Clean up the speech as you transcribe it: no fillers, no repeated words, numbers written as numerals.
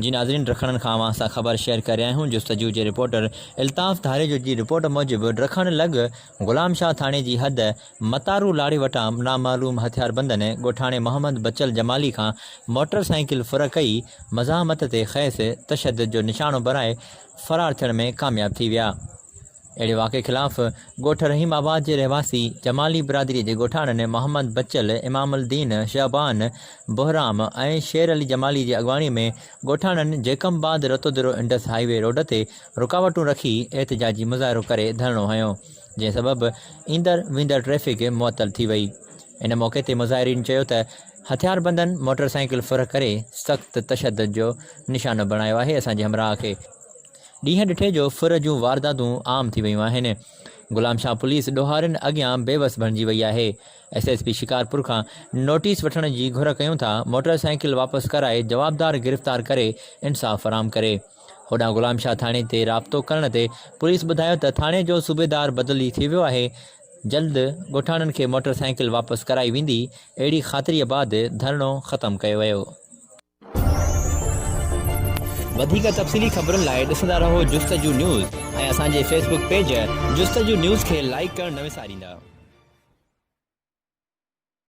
جي ناظرين ڊکڻن کان اوهان سان خبر شيئر ڪري رهيا آهيون جستجو جي رپورٽر الطاف ڌاريجو جي رپورٽ موجب ڊکڻ لڳ غلام شاهه ٿاڻي جي حد متارو لاڙي وٽان نامعلوم هٿياربندن ڳوٺاڻي محمد بچل جمالي کان موٽر سائيڪل ڦر ڪئي مزاحمت تي کيس تشدد جو نشانو بڻائي فرار ٿيڻ ۾ ڪامياب ٿي ويا. اهڙي واقعي خلاف ڳوٺ رحيم آباد جي رهواسي جمالي برادري جي ڳوٺاڻن محمد بچل، امام الدين، شعبان، بهرام ۽ شير علي جمالي جي اڳواڻي ۾ ڳوٺاڻن Jacobabad Ratodero Indus highway road تي رڪاوٽون رکي احتجاجي مظاهرو ڪري ڌرڻو هنيو جنهن سبب ايندڙ ويندڙ ٽريفڪ معطل ٿي وئي ان موقعي تي مظاهرين چيو ته هٿياربندن موٽر سائيڪل ڦر ڪري سخت تشدد جو نشانو بڻايو آهي اسان جي همراهه کي ڏينهن ڏٺي جو ڦر جون وارداتون عام ٿي ويون آهن. غلام شاهه پوليس ڏوهارين اڳيان بيوس بڻجي وئي آهي. ايس ايس پي شڪارپور کان نوٽيس وٺڻ جي گهر ڪيون ٿا، موٽر سائيڪل واپس ڪرائي جوابدار گرفتار ڪري انصاف فراهم ڪري. هوڏانهن غلام شاهه ٿاڻي تي رابطو ڪرڻ تي پوليس ٻڌايو ته ٿاڻي جو صوبيدار بدلي ٿي ويو آهي، جلد ڳوٺاڻن کي موٽر سائيڪل واپس ڪرائي ويندي، اهڙي خاطريء بعد ڌرڻو ختم ڪيو ويو. وڌيڪ تفصيلي خبرن لاء ڏسندا رهو جستجو نيوز ۽ اسان جي فيس بڪ پيج جستجو نيوز کي لائيڪ ڪرڻ نه وساريندا.